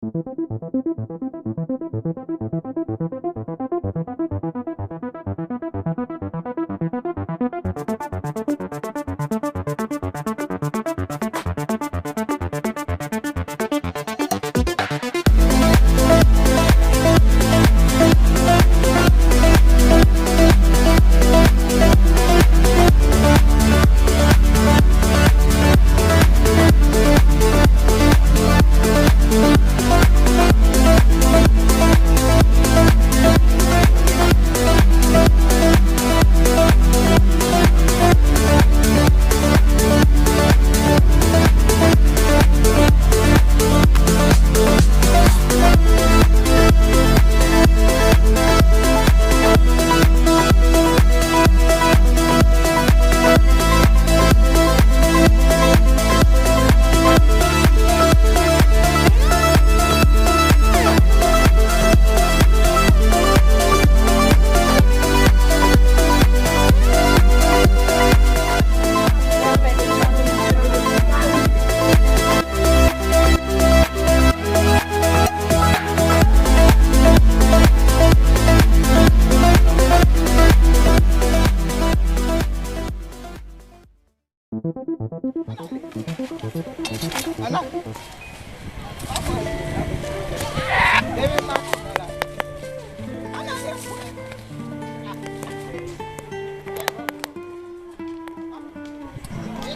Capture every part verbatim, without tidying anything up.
Vin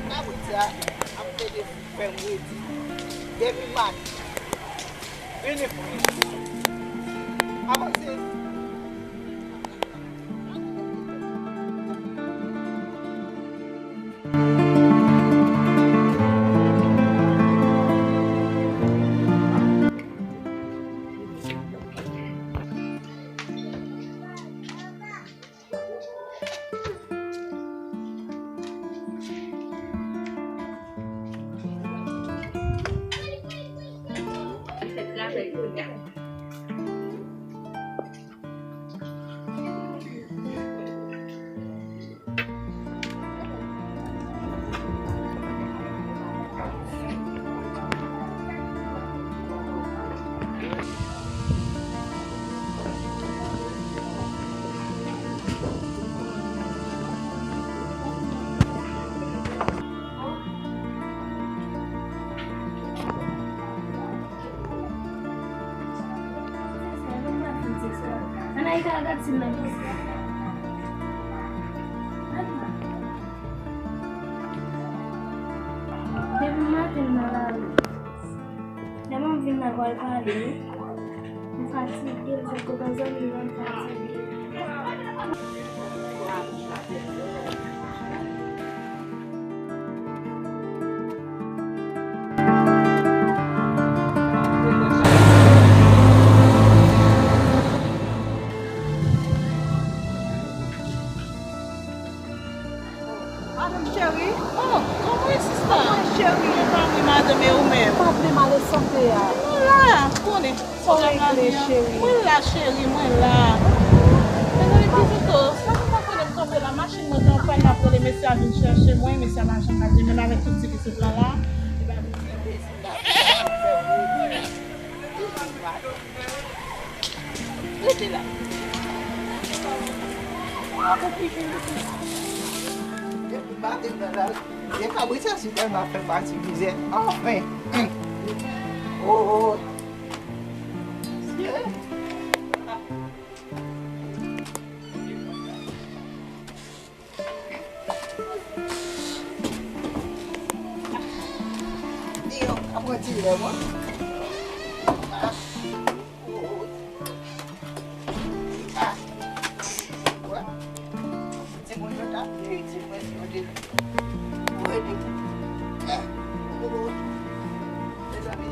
kabrit sa ap plede fè m redi. Depi mat. Vini pou li. Avanse. Depi maten m nan lari. Demen m vin la, m pral pale. M fatige, m sot kote zanmi m, m fatige. Madanm cheri. Oh, kòman w ye, sista? Kòman w ye, cheri? Mwen pa byen, madanm, e ou menm? Pa byen, malè sante a. Mwen la, konnen. Sa w regle, cheri? Mwen la, cheri, mwen la. Mezanmi, Tizito, sa nou pa konnen m kanpe la, machin mwen te an pàn, m ap rele mesye a vin chèche mwen, mesye a pa janm vin, menm avèk tout ti pitit lan la. Rete la. Depi maten m nan la, vye kabrit sa si tèlman fè m pati mizè. Anfen. Oh, oh. Sye. Di yo, apranti lè mwen. Ah. Ah. Wè. Se moun yo t ap itil mwen si yo te rele m. Ah. Oh. Mezanmi.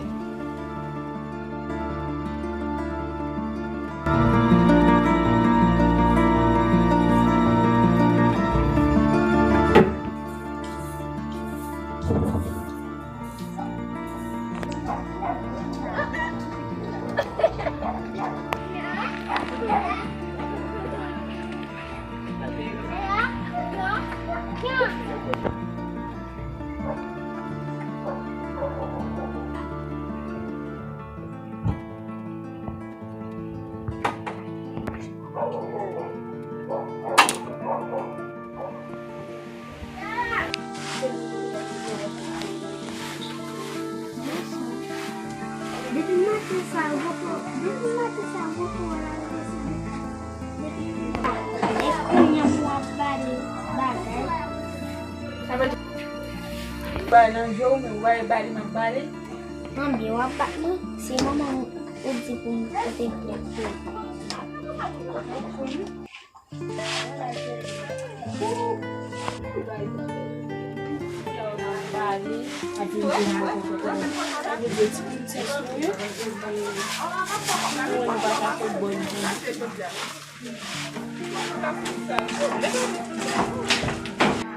Depi maten sa, yo poko, depi maten sa, yo poko wè la, yo se depi, depi maten. E kounye a pou w ap bale bagay. Sa vle di, bay nan je w, men w pa bale, m ap bale. Manmi, w ap bat mwen? Se manman m ou di pou m pote plent pou ou.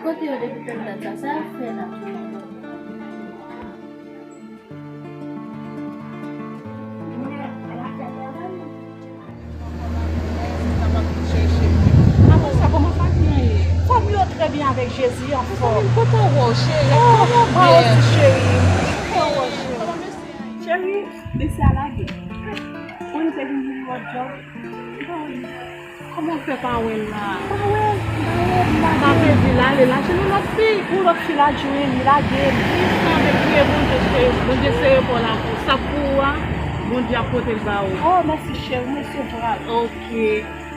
Kote yo depi tann dat sa, sa y ap fè la? Apre sa, kòman fanmi an ye? Fanmi yo trè byen avèk Jezi, anfòm. Kontan wè w, cheri. Oh, mwen osi, cheri. Kontan wè w, cheri. Cheri, mesye a lage. Ou te vin jwenn lòt djòb. Kòman w fè pa wè l la? Pa wè l, pa wè l, m pa wè l. M ap di l ale, l al chèche yon lòt fi. Yon lòt fi l al jwenn, li lage l. Li sanble, priye Bondye, cheri. Bondye sere pò la pou ou. Sa pou ou a, Bondye ap pote l ba ou. Oh, mèsi, cheri, m resevwa l. Ok.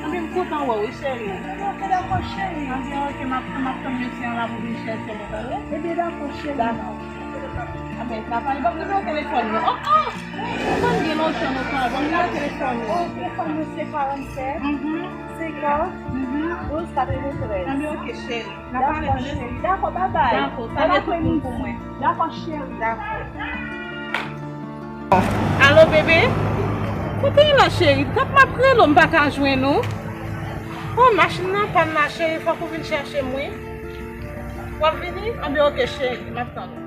Anben, m kontan wè w, wi, cheri. Ok, dakò, cheri. Anben, ok, m ap, m ap tann mesye an la pou vin chèche mwen, tande? Ebyen, dakò, cheri. Dakò. Anben, papa, li p ap nimewo telefòn nou. Oh, oh! Telefòn gen lontan, lontan. Ban m nimewo telefòn nou. Oh, telefòn mwen se karannsenk, senkant, douz, katreventrèz. Anben, ok, cheri. N a pale, tande? Dakò, cheri. Dakò, babay. Dakò, salye tout moun pou mwen. Dakò, cheri. Dakò. Alo, bebe? Kote w la, cheri? Tank m ap rele w, m pa ka jwenn ou. Oh, machin nan pàn la, cheri, fòk ou vin chèche m, wi. W ap vini? Anben, ok, cheri, m ap tann ou.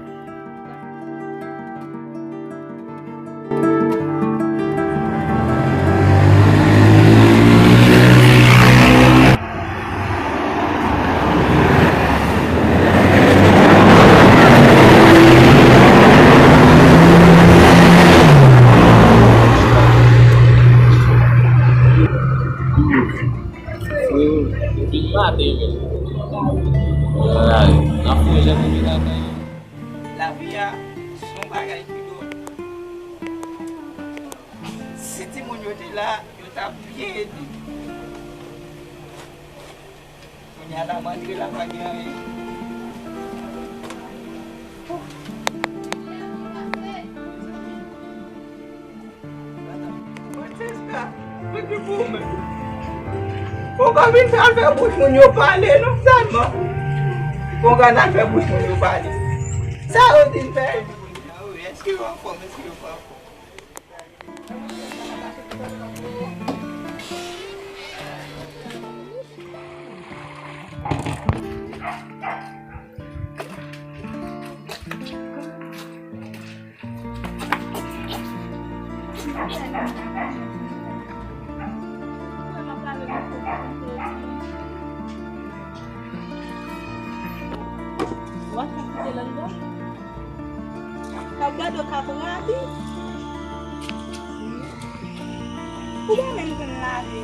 Depi maten, men. Ay, n ap fè lè pou vin lakay yo. Lavi a, se yon bagay ki dòl. Si timoun yo te la, yo t ap byen ede. Kounye a la, m antre la, pa gen anyen. Francesca, mwen ki pou ou menm? Konga vin fè al fè bouch moun yo pale, non, sèlman. Konga n al fè bouch moun yo pale. Sa yo di n fè? Èske yo anfòm? Èske yo pa anfòm? W ap kite ladan? Kap gade w kap rabi. Ou pa menm konn lave.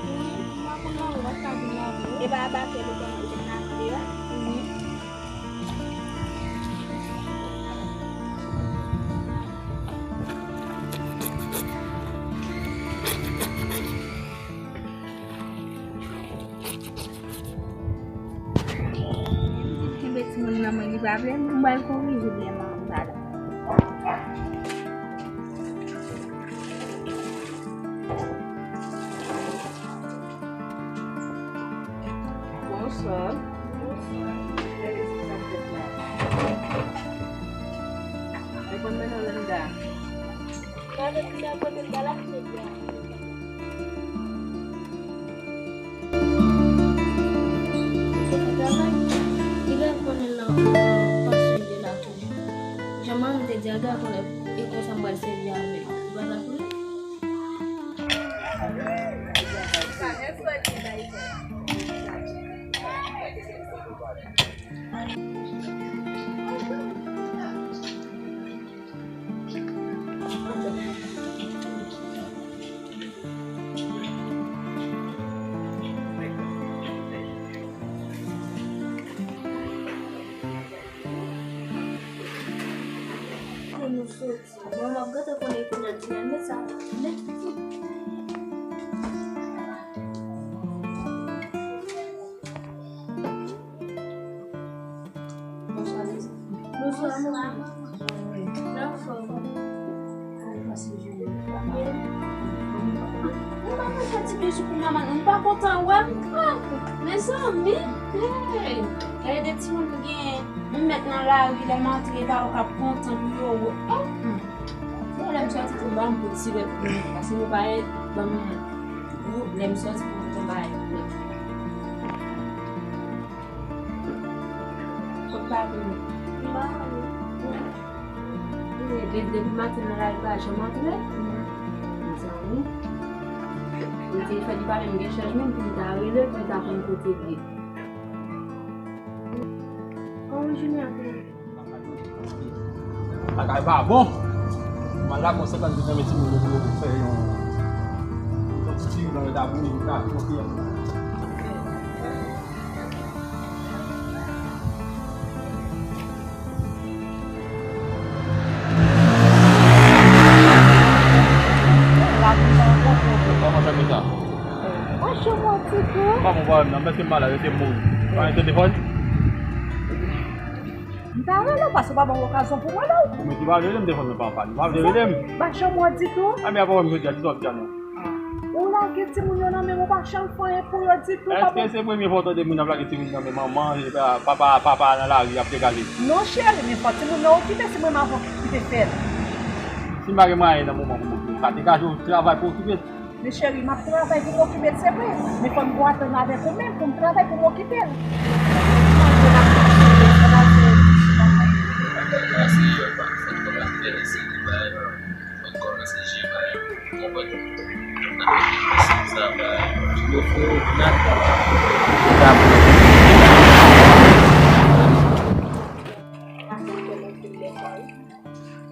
Wi, m pa konn lave, w ap ka vin lave. E pa batèl ou konn, ou konn lave deyò? Wi. Kenbe timoun nan men, li pa vle, m ba l korije lè m pa la. Bonswa. Bonswa. Ou konn mennen w anndan? Mwen avèk ti a pote l ba l achte byen. Li pa konnen nan, nan pasyon de la toujou. Jan manman te di a, gade konnen e konsa m pral sèvi avè l. Li pa ta konnen. Pou nou Soti. Mwen, m ap gentan konnen kounye a ti nèg sa. Bonswa, mezanmi. Bonswa, manman. Wi. Anfòm. Kòman pase jounen an? Byen. M pa konn fè ti bezou pou manman, non. M pa kontan wè m. Ah, mezanmi. Hey. Gade de timoun m gen. M mèt nan lari, lè m antre, pa wè k ap kontan pou yo wè. Oh, hmm. Bon, lè m sòti pou m ba m pou ti lè pou mwen, paske nou pa ban m pou lè m sòti pou m bay. Kot pa vini? M pa konnen. Depi, depi maten nan lari pa janm antre. Mezanmi. Li te fè li pa menm gen chèz menm pou m ta rele, pou m ta konn kote l ye. Kòman jounen an te ye? Lakay pa bon. M al la konsa tann tout nan men timoun yo pou yo fè yon, yon ti diri nan yo ta bouyi, yo ta fè yon fiyèt. Kòman sa meta? Mwen chou mwen ti tou. Pa bon, pa non, mèsi m malad, rete mouri. Pa gen telefòn? M ta rele w paske w pa ban m okazyon pou m rele w. Ou mete pa vle rele m telefòn mwen pa anpàn. Ou pa vle rele m. M pa janm wè w ditou. A, men apa wè m jodi a, ki sa w ap di a non? Ou lage timoun yo nan men m, ou pa janm fè anyen pou yo ditou. Èske se premye fwa w tande moun ap lage timoun nan men manman, epi papa, papa nan lari ap degale? Non, cheri, men fò timoun nan okipe, se mwen m ap kite fè l. Si m pa gen mwayen nan moman pou m okipe, sa te ka jwe travay pou okipe l. Men cheri, m ap travay pou m okipe l, se vre. Men fò m pou atann avèk ou menm pou m travay pou m okipe l.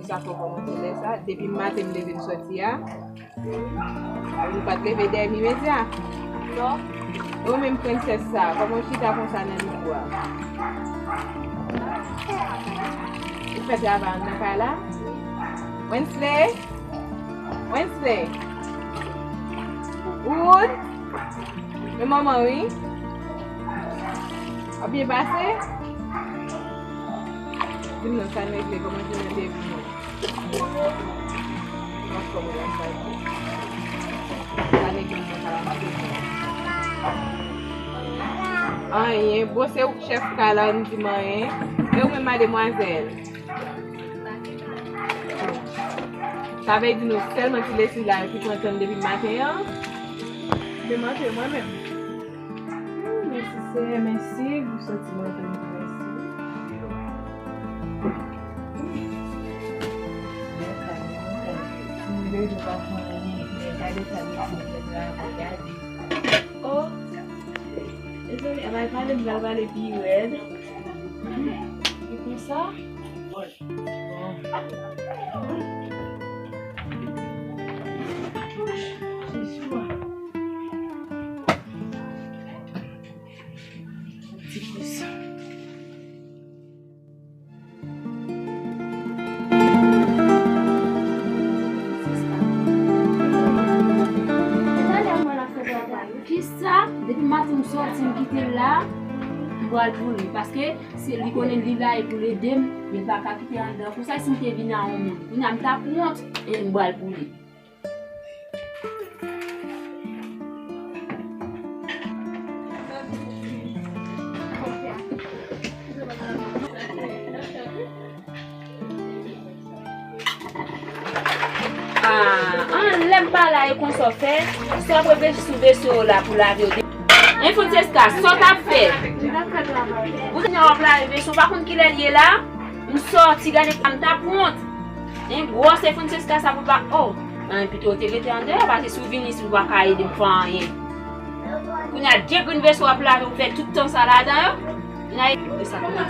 Sa fò kòmanse lè sa. Depi maten m leve m sòti a, ou pa t leve dèyè m imedya? Non. E ou menm prensès sa, kòman w chita konsa nan nivo a? Ou fè travay anndan kay la? Wensley? Wensley? Wood? Men manman wi. W ap byen pase? Di m non, sa n regle, kòman jounen an te vini? Anyen. Bon, se ou k chèf kay la, ou di m anyen. E ou menm, mademwazèl? Sa vle di nou sèlman ti lesiv la ki pran tan depi maten an? Se manje mwen menm. Hmm, mèsi Seyè, mèsi pou santi mwen vin, mèsi. Mwen pa fè anyen, men gade sa, mwen fè travay, gade. Oh, dezole, a bay pale, m pral pale pi rèd. E konsa? Kisa? Depi maten m sòti, m kite l la, m pral pou li. Paske Se li konnen li la e pou l ede m, men l pa ka kite anndan. Konsa si m te vin a yon moun, kounye a m t ap wont, e m pral pou li. Ah, an lè m pa la e konsa w fè, sa w ap reflechi sou veso yo la pou lave yo. Hein, Francesca, sa w t ap fè? Ou kounye a w ap lave veso, w pa konn kilè l ye la? M sòti, gade pa m t ap wont. Hein, gwòs e Francesca sa pou pa, oh. An pito w te rete andeyò, paske si w vin isit, ou pa ka ede m fè anyen. Kounye a de grenn veso w ap lave, ou fè tout tan sa ladan yo. N a e sa pou mwen.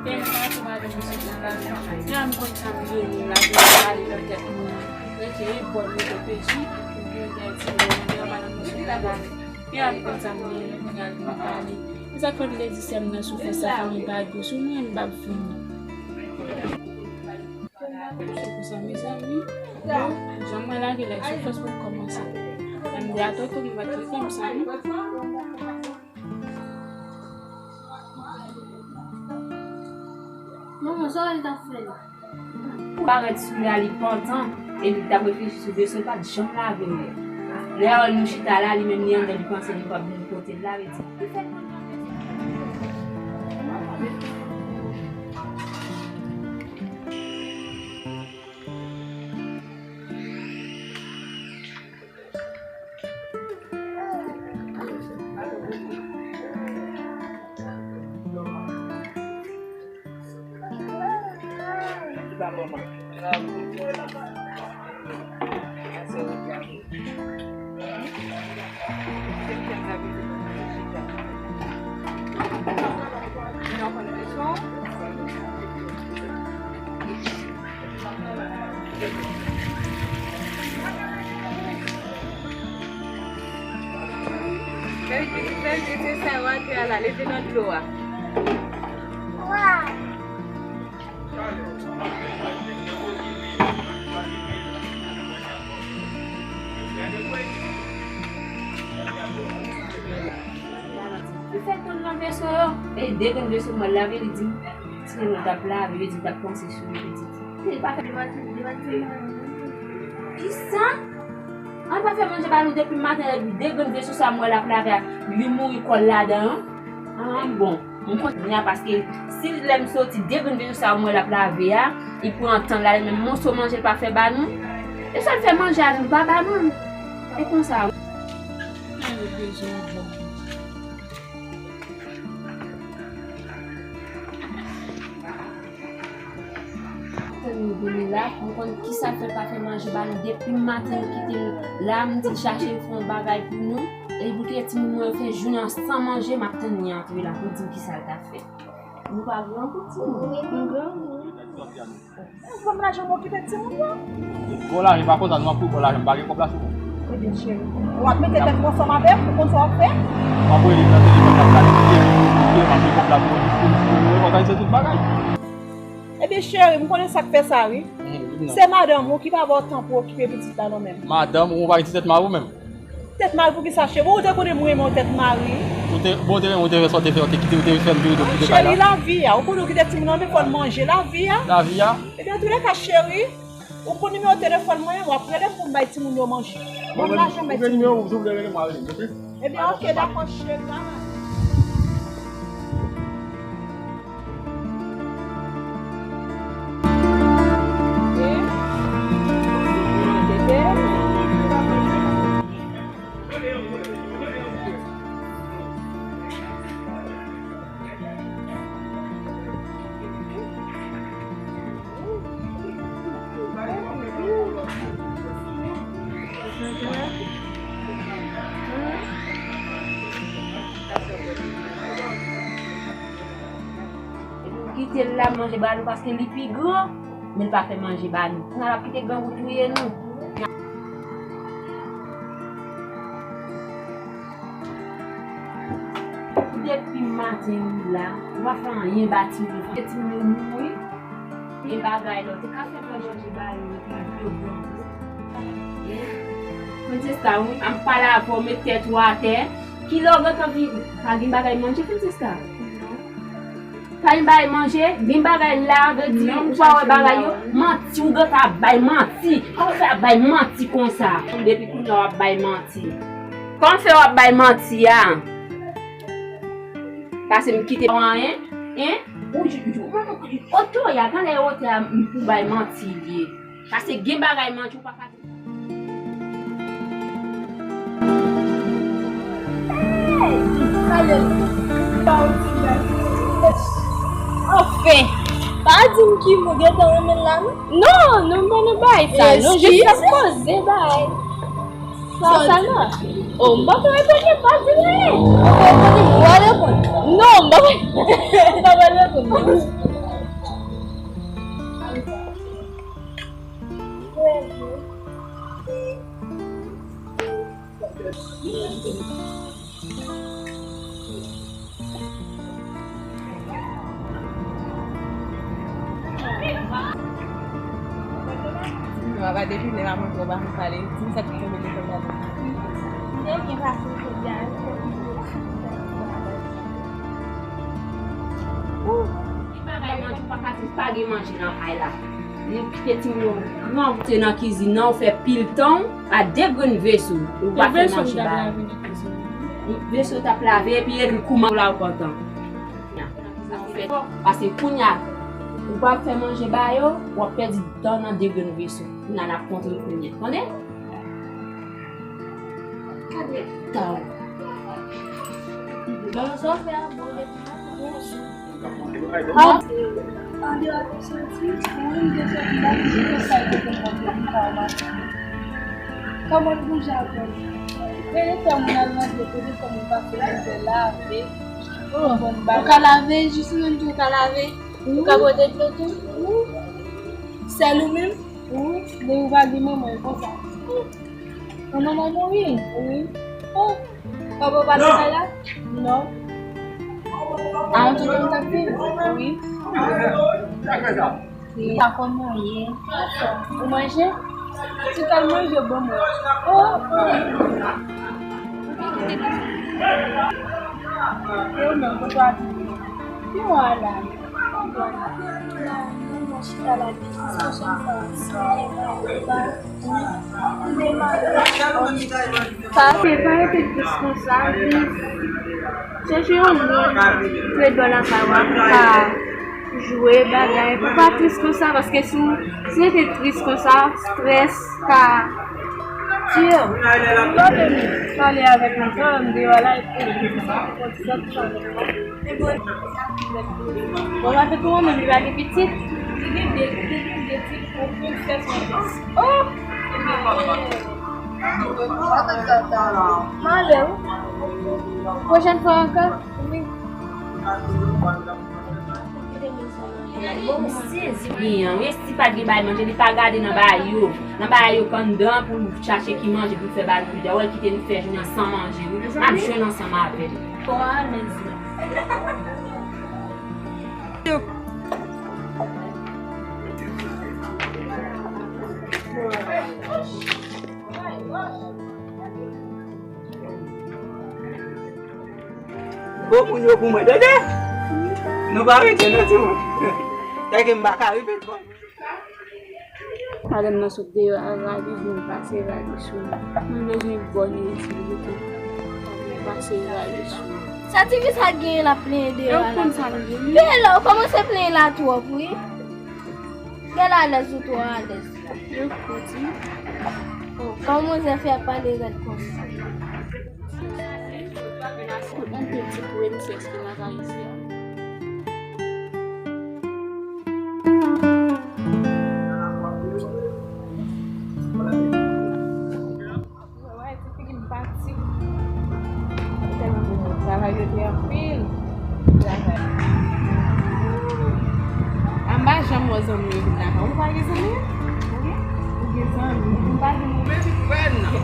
Depi m pati madanm misye t ap pale. Depi m konn sa m ye menm la, depi m pale nan tèt mwen. Rete epòl, rete peji, pou mwen gen ti mwen, mwen gen madanm misye t ap pale. Depi m konn sa m ye menm, mwen gen pou m pale. Se sa k fè m te di sè m nan soufrans sa fanmi pa dous, ou mwen m p ap fini. Se konsa, mezanmi. Bon, jan mwen lage lè soufrans pou m kòmanse. Lè m di a tonton, m pa t fè m sa, non. Manman, sa w wè l t ap fè la? Pou parèt sou la, li pantan, epi li t ap reflechi sou veso, li pa t janm lave l. Lè nou chita la, li menm li anndan, li panse li p ap vin kote l la, li di, ki fè l konn lave l? Bèl, bèl, se sa yo atè a la, leve nan dlo a. Li fè konn nan veso yo. E de grenn veso mwen lave, li di m, si nou t ap lave, li di m t ap panse sou li, pitit. Li pa fè. Kisa? An pa fè manje ba nou depi maten, epi de grenn veso sa mwen l ap lave a, li mouri kò l ladan an. An bon, m konn kounye a, paske si lè m soti de grenn veso sa mwen l ap lave a, li pran tan l ale, menm moso manje l pa fè ba nou. E sa l fè manje a, nou pa ba nou l. E konsa wi. Tann nou vini la, m konn kisa l fè pa fè manje ba nou. Depi maten nou kite l la, m di l chache l fè yon bagay pou nou. E pou kite timoun mwen yo fè jounen an san manje, m ap tann li antre la pou l di m kisa l ta fè. Nou pa gran pou timoun. Nou gran, wi. Fanm la janm okipe timoun yo. Bon, lajan pa konsa, nou ap pran lajan, m pa gen kòb la sou mwen. Ebyen, cheri, w ap mete tèt ou ansanm avè m, ou konn sa w ap fè. M ap rele nan telefòn, m ap planifiye, m ap gen kòb la pou, pou, pou, pou òganize tout bagay. Ebyen, cheri, m konnen sa k fè sa, wi. Se madanm ou ki pa ba w tan pou okipe pitit la, non, menm. Madanm ou pa gen ti tèt mari ou menm? Tèt mari poukisa, cheri? Bon, ou te konnen m renmen w tèt mari. Ou te, bon, ou te renmen, ou te renmen sa w te fè, ou te kite, ou te fè m vire do kite kay la. Cheri, lavi a. Ou konnen w kite timoun nan, men fò n manje. Lavi a. Lavi a. Ebyen, antoulèka, cheri, ou konn nimewo telefòn mwen, w ap rele m pou m bay timoun yo manje. Ban m lajan m bay timoun yo. Ou gen nimewo, ou vle rele m, w a rele m, oke? Ebyen, oke, dakò, cheri, bye. Epi w kite l la manje ba nou paske li pi gran, men l pa fè manje ba nou. Kounye a l ap kite grangou touye nou. Depi maten ou la, ou pa fè anyen ba timoun yo. Timoun yo mouri. Gen bagay la, ou te ka fè manje ba yo, epi yo bon. Francesca, wi, m pale avè w, met tèt ou atè. Kilè w gentan vin, pa gen bagay manje, Francesca? Pa gen bagay manje, gen bagay la, vle di, ou pa wè bagay yo? Manti, ou gentan ap bay manti. Kòman w fè ap bay manti konsa? Depi kounye a w ap bay manti. Kòman w fè w ap bay manti a? Pase m kite w anyen, en? Ou, ou, ou, otè a, gade otè a, m pou bay manti li ye. Pase gen bagay manti ou pa ka. Hey! Anfen! Pa di m ki mo gentan renmen l la, non. Non, non, m pa nan bagay sa, non. Jis ap poze bagay. Sa, sa, non. Oh, m pa ka reponn, pa di anyen. Ou pa reponn, ou pa reponn. Non, m pa, m pa reponn, non. Mwen pa depi lè a mwen twò pa konn pale. Di m sa ki tonbe devan gade. Mwen gen pase jodi a. Ou pa bay manje, ou pa ka di pa gen manje nan kay la. Nou kite timoun yo gran. Ou te nan kizin nan, ou fè pil tan, a de grenn veso. Ou pa fè manje ba yo. Veso t ap lave, epi epi kouman ou la ou kontan. Pase kounye a, ou pa fè manje ba yo, w ap pèdi tan nan de grenn veso. Kounye a n ap kontre kounye a. Tande? Gade tan. Bon, sa w fè a bon depi maten. Andeyò de soti, ou menm de soti la, ki se konsa yo te konn mande m pa w maten. Kòman n bouje avè m? Rele fè moun al mande kote fè moun pase mizè lave. Oh, ou ka lave, jis ou menm tou ou ka lave. Ou ka pote dlo tou. Sèl ou menm? Wi, depi w pa gen manman, e konsa. Manman w mouri? Wi. Oh, papa w pa nan kay la? Non. A yon tout moun t ap viv? Wi. Wi. Pa konn manyen. Ou manje? Ti kal manje bon mwen. Oh, oh. Yo menm, kote w ap viv? Pi w a la. Sa se pa rete tris konsa, viv. Chèche yon moun, ret bò lakay w ap ka jwe, bagay. Pou pa tris konsa, paske si w, si w rete tris konsa, strès ka tiye w. Pale avèk mwen, sa m deyò la, epi sa, sa, sa. Bon, sa fè tou mwen menm li pa gen pitit. Li gen de, li gen de ti, yon prensès, yon prens. Oh! Malè, wi. Pwochèn fwa ankò, wi. Bon, sezi. Li an, wi, si pa t gen bay manje, li pa gade nan bay yo. Nan bay yo kandan pou l chache ki manje pou l fè bay nou. Wè l kite nou fè jounen an san manje, wi. N ap jwenn ansanm avè l. Kò a alèz la. Bon, moun yo pou mwen, tande? Nou pa rete non, timoun. Tèke m pa ka rive bon. Madanm nan sot deyò al rale, vin pase rale sou li. Mwen bezwen bòn itil li tou. Vin pase rale sou li. Sa tifi sa genyen l ap plenyen deyò a la? Yo konn sa m di. Bèl, ou kòmanse plenyen la twòp, wi. Bèl alèz ou twò alèz. Yo kout, wi. Oh, kòman manzè fè ap pale rèd konsa? Yon pil ti prensès ki nan kay isi a. Wè, ti figi m pati. Tèlman travay yo te anpil. Travay. A m pa janm wè zanmi yo vin lakay. Ou pa gen zanmi? Ou gen zanmi? M pa gen moun. Ou menm frè n nan.